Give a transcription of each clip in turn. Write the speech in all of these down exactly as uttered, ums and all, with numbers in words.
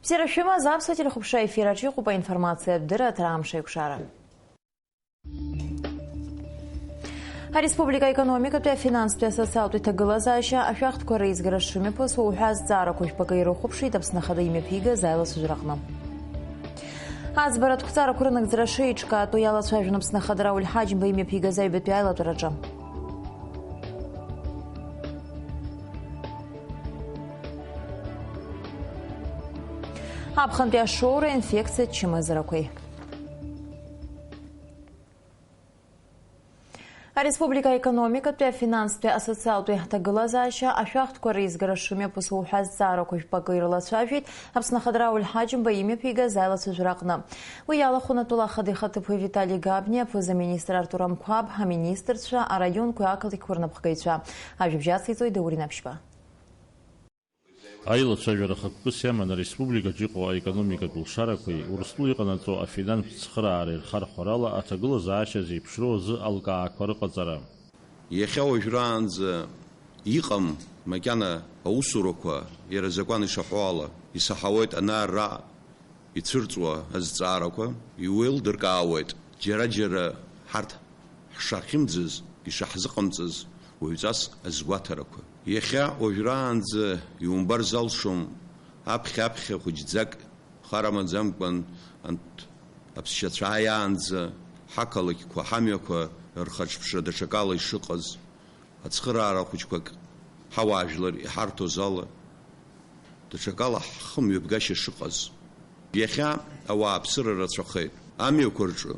Бзиара шәымаз, аԥсуа телехәаԥшра ефир аҿы иҟоуп аинформациатә дырраҭара Амш аиқәшара. Ареспублика аекономикатәи, афинанстәи, асоциалтәи ҭагылазаашьа ашәахтәқәа реизгара шымҩаԥысуа уҳәа азҵаарақәа жәпакы ирыхәаԥшит Аԥсны Ахада имҩаԥигаз аилацәажәараҟны. Аӡбаратә қәҵарақәа рынагӡара шеиҿкаатәу иалацәажәон Аԥсны Ахада Рауль Ҳаџьымба имҩаԥигаз аҩбатәи аилатәараҿы. Аԥхынтәи ашоура, инфекциатә чымазарақәеи. Ареспублика аекономикатәи, афинанстәи, асоциалтәи ҭагылазаашьа ашәахтәқәа реизгара шымҩаԥысуа уҳәа азҵаарақәа жәпакы ирылацәажәеит Аԥсны Ахада Рауль Ҳаџьымба имҩаԥигаз аилацәажәараҟны. Уи иалахәын атәыла ахада ихаҭыԥуаҩ Витали Габниа, аԥыза-министр Артур Амқәаб, аминистрцәа, араионқәеи ақалақьқәеи рнапхгаҩцәа. Ажәабжь ациҵоит Даур Инаԥшьба. Аилацәажәара хықәкыс иаман ареспубликаҿы иҟоу аекономикатә лшарақәеи Урыстәыла иҟанаҵо афинанстә цхыраарреи рхархәарала аҭагылазаашьа зеиԥшроу азы алкаақәа рыҟаҵара. Иахьа уажәраанӡа иҟам макьана аусурақәа, иара азакәан ишаҳәо ала, исаҳауеит анаарра ицәырҵуа азҵаарақәа, иуеилдыркаауеит. Џьара-џьара ҳарҭ ҳшахьымӡаз, ишаҳзыҟамҵаз уаҩҵас азгәаҭарақәа. Иахьа уажәраанӡа иумбар залшом, аԥхьа-аԥхьа хәыҷӡак хар амаӡамкәан анҭ аԥсшьацәа ааиаанӡа ҳақалақьқәа, ҳамҩақәа рхаҿԥшра даҽакала ишыҟаз, ацхыраара хәыҷқәак ҳауаажәлар иҳарҭоз ала, даҽакала ҳхы мҩаԥгашьа шыҟаз. Иахьа ауааԥсыра рацәахеит. Амҩақәа рҿы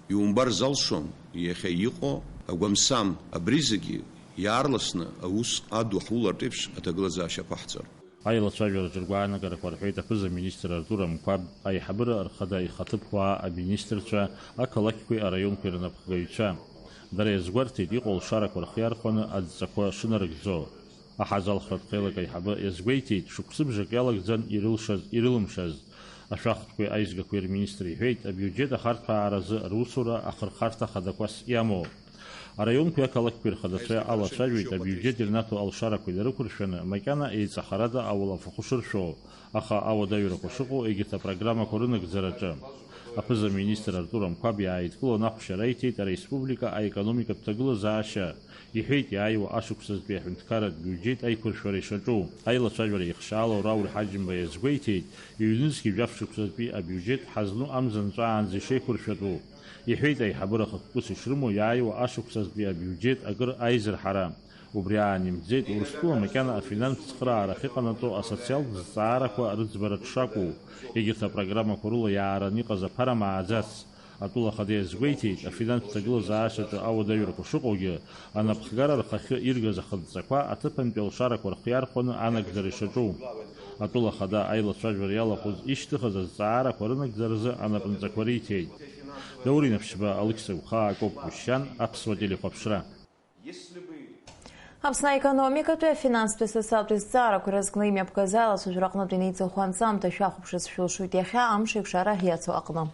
иумбар залшом иахьа иҟоу агәамсам. Абри зегьы иаарласны аус аду ҳулартә еиԥш аҭагылазаашьа аԥаҳҵар. Аилацәажәараҿы ргәаанагарақәа рҳәеит аԥыза-министр Артур Амқәаб, аиҳабыра рхада ихаҭыԥуаа, аминистрцәа, ақалақьқәеи араионқәеи рнапхгаҩцәа. Дара иазгәарҭеит иҟоу алшарақәа рхы иархәаны адҵақәа шынарыгӡо. Аҳазалхратә хеилак аиҳабы иазгәеиҭеит, шықәсыбжак иалагӡан ирылшаз, ирылымшаз. Ашәахтәқәеи аизгақәеи рминистр иҳәеит, абиуџьет ахарҭәааразы русура ахырхарҭа хадақәас иамоуп. Араионқәеи ақалақьқәеи рхадацәа алацәажәеит абиуџьет ирнаҭо алшарақәа инарықәыршәаны, макьана еиҵахарада ауалафахәы шыршәо, аха ауадаҩрақәа шыҟоу егьырҭ апрограммақәа рынагӡараҿы. Аԥыза-министр Артур Амқәаб иааидкылон ахәшьара иҭеит ареспублика аекономикатә ҭагылазаашьа, иҳәеит иааиуа ашықәсазтәи аҳәынҭқарратә биуџьет аиқәыршәара ишаҿу. Аилацәажәара ихшьаалоу Рауль Ҳаџьымба иазгәеиҭеит, ҩнызқьи жәаф шықәсазтәи абиуџьет ҳазну амза нҵәаанӡа ишеиқәыршәатәу. Иҳәеит аиҳабыра хықәкыс ишрымоу иааиуа ашықәсазтәи абиуџьет акыр аизырҳара. Убри аан имӡеит Урыстәыла макьана афинанстә цхыраара ахьыҟанаҵо асоциалтә зҵаарақәа рыӡбараҿ шакәу, егьырҭ апрограммақәа рыла иаараны иҟаз аԥара мааӡац. Атәыла ахада иазгәеиҭеит, афинанстә ҭагылазаашьаҿы ауадаҩрақәа шыҟоугьы, анапхгара рхахьы иргаз ахыдҵақәа аҭыԥантәи алшарақәа рхы иархәаны анагӡара ишаҿу. Атәыла ахада аилацәажәара иалахәыз ишьҭыхыз азҵаарақәа рынагӡаразы анапынҵақәа риҭеит. Даур Инаԥшьба, Алықьса Гәхаа, Акоп Гәышьан, Аԥсуа телехәаԥшра. Аԥсны аекономикатәи, афинанстәи, асоциалтәи зҵаарақәа ирызкны имҩаԥгаз аилацәажәара аҟнытә инеиҵыху анҵамҭа шәахәаԥшырц шәылшоит иахьа амш еиқәшара иацу аҟны.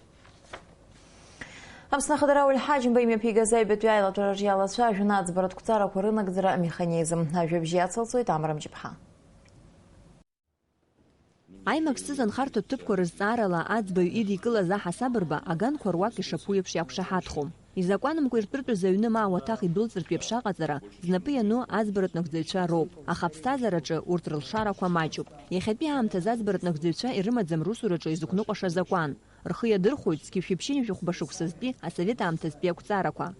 Аԥсны Ахада Рауль Ҳаџьымба имҩаԥигаз аҩбатәи аилатәараҿы иалацәажәон аӡбаратә қәҵарақәа рынагӡара амеханизм. Ажәабжь иацылҵоит Амра Мҷыԥҳа. Аимак зцыз анхарҭа ҭыԥқәа рызҵаарала аӡбаҩ идикылаз аҳасабырба аганқәа руак ишаԥу еиԥш иақәшаҳаҭхом. Изакәанымкәа иртәыртәыз аҩны ма ауаҭах идәылҵыртә еиԥш аҟаҵара знапы иану аӡбаратә нагӡаҩцәа роуп, аха аԥсҭазаараҿы урҭ рылшарақәа маҷуп. Иахьатәи аамҭазы аӡбаратә нагӡаҩцәа ирымаӡам русураҿы изықәныҟәаша азакәан. Рхы иадырхәоит зқьи жәшәи ԥшьынҩажәи хәба шықәсазтәи асовет аамҭазтәи ақәҵарақәа.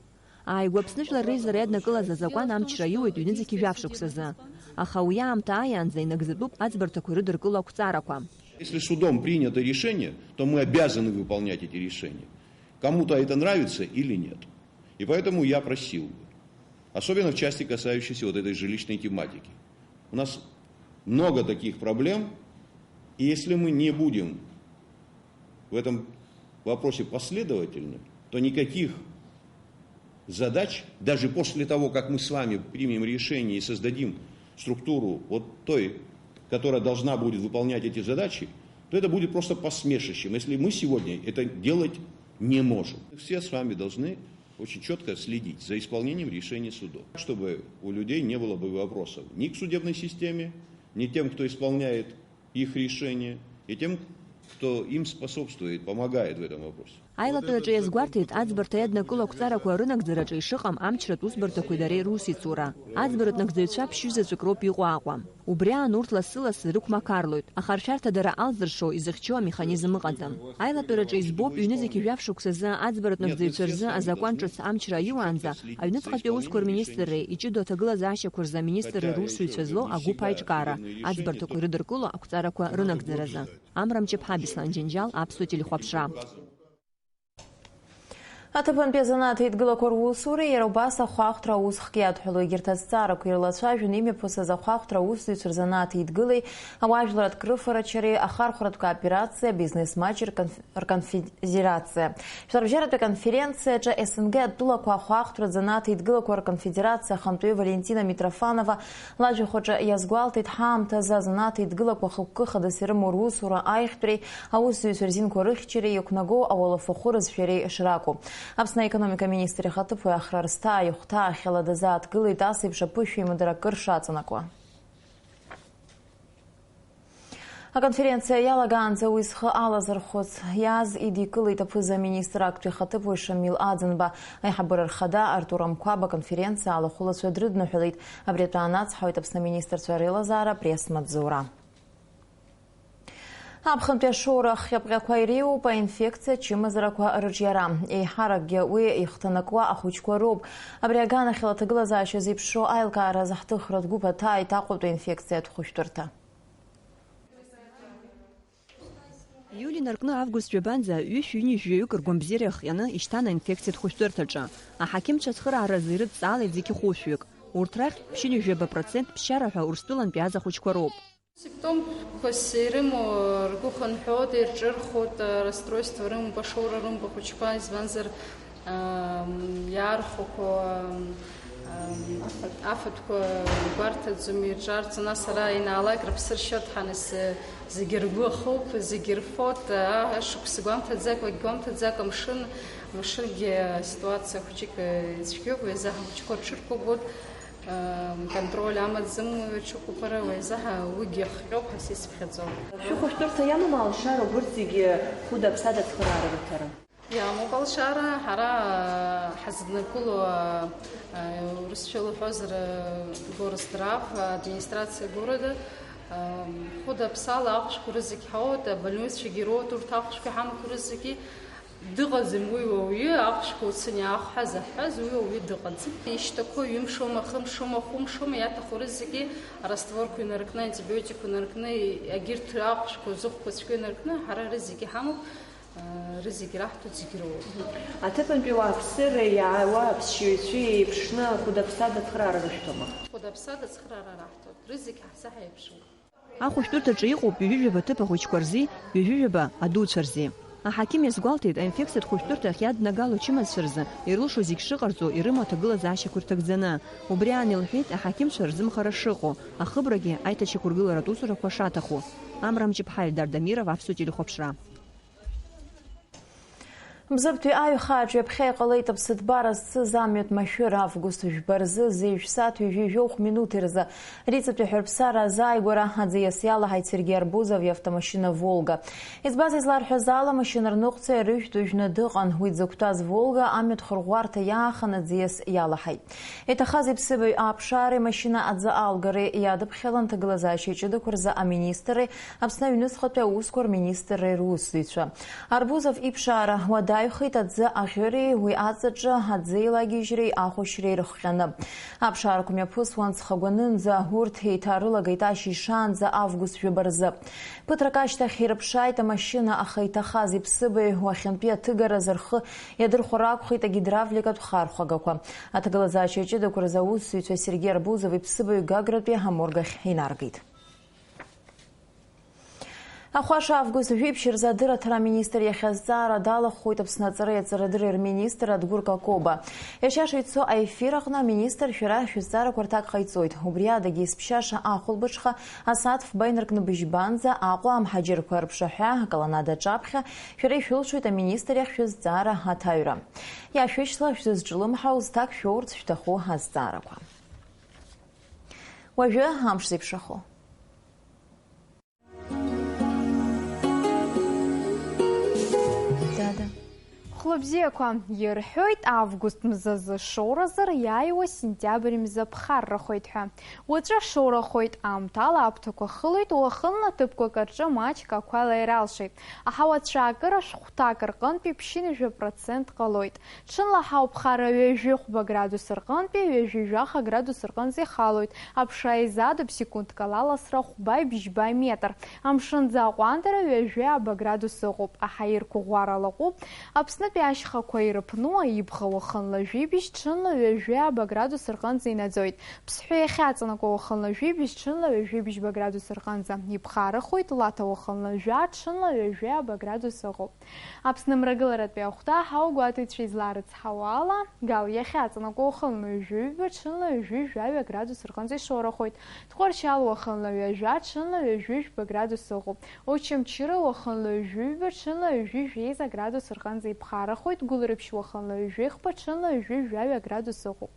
Ааигәа Аԥсны жәлар реизара иаднакылаз азакәан амчра аиуеит ҩнызқьи жәаф шықәсазы. Аха уи аамҭа ааиаанӡа инагӡатәуп аӡбарҭақәа ирыдыркыло ақәҵарақәа. Если судом принято решение, то мы обязаны выполнять эти решения. Кому-то это нравится или нет. И поэтому я просил бы, особенно в части, касающейся вот этой жилищной тематики. У нас много таких проблем, и если мы не будем в этом вопросе последовательны, то никаких задач, даже после того, как мы с вами примем решение и создадим структуру вот той, которая должна будет выполнять эти задачи, то это будет просто посмешищем, если мы сегодня это делать не можем. Все с вами должны очень четко следить за исполнением решений судов, чтобы у людей не было бы вопросов ни к судебной системе, ни тем, кто исполняет их решения, И тем, кто им способствует, помогает в этом вопросе. Аилатәараҿы иазгәарҭеит аӡбарҭа иаднакыло ақәҵарақәа рынагӡараҿы ишыҟам амчратә усбарҭақәеи дареи русеицура. Аӡбаратә нагӡаҩцәа ԥшьҩы заҵәык роуп иҟоу Аҟәа. Убри аан урҭ лассы-лассы рықәмақарлоит, аха ршәарҭадара алзыршо изыхьчо амеханизм ыҟаӡам. Аилатәараҿы избоуп ҩнызқьи жәаф шықәсазы аӡбаратә нагӡаҩцәа рзы азакәан ҿыц амчра аиуаанӡа, аҩныҵҟатәи аусқәа рминистрреи иҷыдоу аҭагылазаашьақәа рзы аминистрреи русзуҩцәа злоу агәыԥ аиҿкаара, аӡбарҭақәа ирыдыркыло ақәҵарақәа рынагӡаразы. Амра Мҷыԥҳа, Беслан Џьынџьал, Аԥсуа телехәаԥшра. Аҭыԥантәи азанааҭ еидгылақәа русуреи иара убас ахәаахәҭра аусхк иадҳәалоу егьырҭ азҵаарақәа ирылацәажәон имҩаԥысыз ахәаахәҭра аусзуҩцәа рзанааҭ еидгылеи, ауаажәларратә крыфарачареи, ахархәратә кооперациеи, абизнес маҷи рконф-, рконфедерациа. Шәларбжьаратәи аконференциаҿы С Н Г атәылақәа ахәаахәҭра занааҭ еидгылақәа рконфедерациа ахантәаҩы Валентина Митрофанова лажәахәаҿы иазгәалҭеит, ҳаамҭазы азанааҭ еидгылақәа хықәкы хадас ирымоу русура аиӷьтәреи аусзуҩцәа рзинқәа рыхьчареи иақәнагоу ауалафахәы рызшәареи шракәу. Аԥсны аекономика министр ихаҭыԥуаҩ Ахра Рсҭаа ихәҭаахьала дазааҭгылеит ас еиԥш аԥышәеимадара акыр шаҵанакуа. Аконференциа иалагаанӡа уи зхы алазырхәыц иааз идикылеит аԥыза-министр актәи ихаҭыԥуаҩ Шамил Аӡынба. Аиҳабыра рхада Артур Амқәаб аконференциа алахәылацәа дрыдныҳәалеит. Абри атәы аанацҳауеит Аԥсны аминистрцәа реилазаара апресс-маҵзура. Аԥхынтәи ашоура ахҟьаԥҟьақәа иреиуоуп аинфекциа ачымазарақәа рыҿиара. Еиҳаракгьы уи ихҭанакуа ахәыҷқәа роуп. Абри аганахьала аҭагылазаашьа зеиԥшроу аилкааразы ҳҭыхратә гәыԥ аҭааит Аҟәатәи аинфекциатә хәышәтәырҭа. Иули инаркны август ҩабанӡа ҩышә ҩынҩажәаҩык ргәамбзиара иахҟьаны ишьҭан аинфекциатә хәышәтәырҭаҿы. Аҳақьымцәа ацхырааразы ирыдҵаалеит зегьы хәышәҩык. Урҭ рахь ԥшьынҩажәаба процент ԥсшьараҳәа Урыстәылантәи аза хәыҷқәа роуп. Симптомқәас ирымоу ргәы хынҳәуеит, ирҿырхуеит, расстройство рымоуп, ашоура рымоуп ахәыҷқәа, избанзар, ам, иаархәақәо, ам, ам, афатәқәа гәарҭаӡом, ирҿаарҵон, нас ара ианаалак рыԥсы ршьоит ҳәа, нас, зегьы ргәы ахоуп, зегьы рфоит, а, ашықәс гәамҭаӡакәа, гәамҭаӡакәа амшын, амшынгьы аситуациа хәыҷык ицәгьоуп, уи азы ҳахәыҷқәа рҽырқәгәыӷуеит. Контроль амаӡам уи аҽықәԥара, уи азы ҳа-, уигьы ахҟьоуп ҳәа сицыԥхьаӡо. Шәыхәышәтәырҭа иамоума алшара убырҭ зегьы хәыда-ԥсада ацхыраара рыҭара? Иамоуп алшара, ҳара ҳазыднакыло, урысшәа лҳәозар, горздрав, администрация города, хәыда-ԥсала ахәшәқәа рызегь ҳауеит, абольницәагьы роуеит урҭ ахәшәқәа ҳамақәа рызегьы. Дыҟаӡам уи уаҩы, ахәшәқәа уцын иаахәҳаз аҳәаз, уи уаҩы дыҟаӡам. Ишьҭақәоу ҩымшома, хымшома, хәымшома, иаҭаху рызегьы арастворқәа инаркны, антибиотикқәа инаркны, егьырҭ ахәшәқәа, зыхәқәа цәгьа инаркны, ҳара рызегьы ҳамоуп, рызегьы раҳҭоит, зегьы роуеит. Аҭыԥантәи ауааԥсыра иаауа аԥсшьаҩцәа еиԥшны хәыда-ԥсада ацхыраара рышәҭома? Хәыда-ԥсада ацхыраара раҳҭоит, рызегь ҳзы ҳаиԥшуп. Ахәышәтәырҭаҿы иҟоуп ҩажәижәаба ҭыԥ ахәыҷқәа рзи, ҩажәижәаба адуцәа рзи. Аҳақьым иазгәалҭеит, аинфекциатә хәышәтәырҭа ахьиаднагало ачымазцәа рзы ирлшо зегь шыҟарҵо ирымоу аҭагылазаашьақәа ирҭагӡаны. Убри аан илҳәеит аҳақьымцәа рзымхара шыҟоу, ахыбрагьы аиҭашьақәыргыларатә усурақәа шаҭаху. Амра Мҷыԥҳа, Ельдар Дамиров, Аԥсуа телехәаԥшра. Бзыԥтәи аҩхааҿ ҩаԥхьа иҟалеит аԥсыҭбара зцыз амҩатә машәыр. Август жәба рзы зежә сааҭ ҩажәи жәохә минуҭ рзы Риҵатәи ҳәырԥсара азааигәара аӡиас иалаҳаит Сергеи Арбузов иавтомашьына Волга. Избаз изларҳәаз ала, амашьына рныҟәцаҩ арыжәтә ҩажәны дыҟан. Уи дзықәтәаз Волга амҩатә хырӷәӷәарҭа иаахан аӡиас иалаҳаит. Иҭахаз иԥсыбаҩ аԥшаареи амашьына аӡы алгареи иадыԥхьалан аҭагылазаашьа ҷыдақәа рзы аминистрреи Аԥсны аҩныҵҟатәи аусқәа рминистрреи русзуҩцәа. Арбузов иԥшаара уадаҩхеит аӡы аӷьыреи уи аҵаҿы аӡы еилагьежьреи ахәашьреи рыхҟьаны. Аԥшаарақәа мҩаԥысуан ҵхагәанынӡа, урҭ еиҭарылагеит ашьыжь шаанӡа август жәаба рзы. Ԥыҭрак ашьҭахь ирыԥшааит амашьына, аха иҭахаз иԥсыбаҩ уахьынтәи аҭыгаразы рхы иадырхәар акәхеит агидравликатә хархәагақәа. Аҭагылазаашьа ҷыдақәа рзы аусзуҩцәа Сергеи Арбузов иԥсыбаҩ Гагратәи аморг ахь инаргеит. Ахәаша август жәиԥшь рзы адырраҭара аминистр иахь азҵаара далахәхоит Аԥсны аҵареи аҵарадырреи рминистр Адгәыр Какоба. Иашьа шеицо аефир аҟны аминистр шәара шәызҵаарақәа рҭак ҟаиҵоит. Убри адагьы есԥшьаша ахәылбыҽха асааҭ фба инаркны быжьбанӡа Аҟәа, амҳаџьырқәа рыԥшаҳәа, аколоннада аҿаԥхьа шәара ишәылшоит аминистр иахь шәызҵаара аҭаҩра. Иашәышьҭла шәзызҿлымҳау зҭак шәоурц шәҭаху азҵаарақәа. Уажәы амш зеиԥшрахо. Хәлыбзиақәа ирҳәоит, август мзазы шоуразыр, иааиуа сентиабр мза ԥхаррахоит ҳәа. Уаҵәы шоурахоит, аамҭала аԥҭақәа хылоит, уахынла ҭыԥқәак рҿы маҷк ақәа лаиралшеит. Аҳауа цәаакыра шәҟәҭак рҟынтәи ԥшьынҩажәа процент ҟалоит. Ҽынла аҳауа ԥхара ҩажәи хәба градус рҟынтәи ҩажәи жәаха градус рҟынӡа ихалоит. Аԥша еизадоуп секундк ала аласра хәбаи бжьбаи метр. Амшын ӡы аҟәандара ҩажәи ааба градус ыҟоуп. Аҳаирқәа ӷәӷәара лаҟәуп. Аԥснытәи ашьхақәа ирыԥну аибӷа уахынла жәибжь, ҽынла ҩажәи ааба градус рҟынӡа инаӡоит. Ԥсҳәы иахьаҵанакуа уахынла жәибжь, ҽынла ҩажәи бжьба градус рҟынӡа иԥхаррахоит, Лаҭа уахынла жәа, ҽынла ҩажәи ааба градус ыҟоуп. Аԥсны мрагыларатәи ахәҭа ҳаугәаҭаҩцәа изларыцҳауа ала, Гал иахьаҵанакуа уахынла ҩажәи ҩба, ҽынла ҩажәи жәаҩа градус рҟынӡа ишоурахоит. Тҟәарчал уахынла ҩажәа, ҽынла ҩажәи жәба градус ыҟоуп. Очамчыра уахынла ҩажәи ҩба, ҽынла ҩажәи жәеиза градус рҟынӡа иԥхаррахоит. Гәылрыԥшь уахынла ҩажәи хԥа, ҽынла ҩажәи жәаҩа градус ыҟоуп.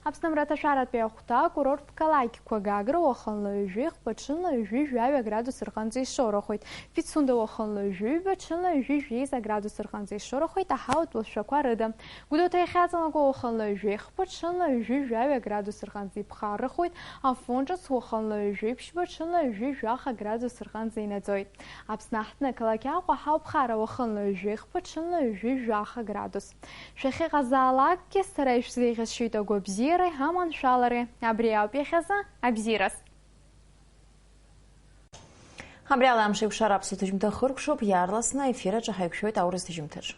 Аԥсны амраҭашәаратәи ахәҭа акурорттә қалақьқәа: Гагра уахынла ҩажәи хԥа, ҽынла ҩажәи жәаҩа градус рҟынӡа ишоурахоит. Пицунда уахынла ҩажәи ҩба, ҽынла ҩажәи жәеиза градус рҟынӡа ишоурахоит аҳауатә лашәақәа рыда. Гәдоуҭа иахьаҵанакуа уахынла ҩажәи хԥа, ҽынла ҩажәи жәаҩа градус рҟынӡа иԥхаррахоит. Афон ҿыц уахынла ҩажәи ԥшьба, ҽынла ҩажәи жәаха градус рҟынӡа инаӡоит. Аԥсны аҳҭны ақалақь Аҟәа аҳауа ԥхара уахынла ҩажәи хԥа, ҽынла ҩажәи жәаха градус. Шәахьыҟазаалакгьы сара ишәзеиӷьасшьоит агәабзиареи аманшәалареи. Абри ауп иахьазы абзиараз. Абри ала амш еиқәшара аԥсуа ҭыжьымҭа хыркәшоуп, иаарласны аефир аҿы ҳаиқәшәоит аурыс ҭыжьымҭаҿ.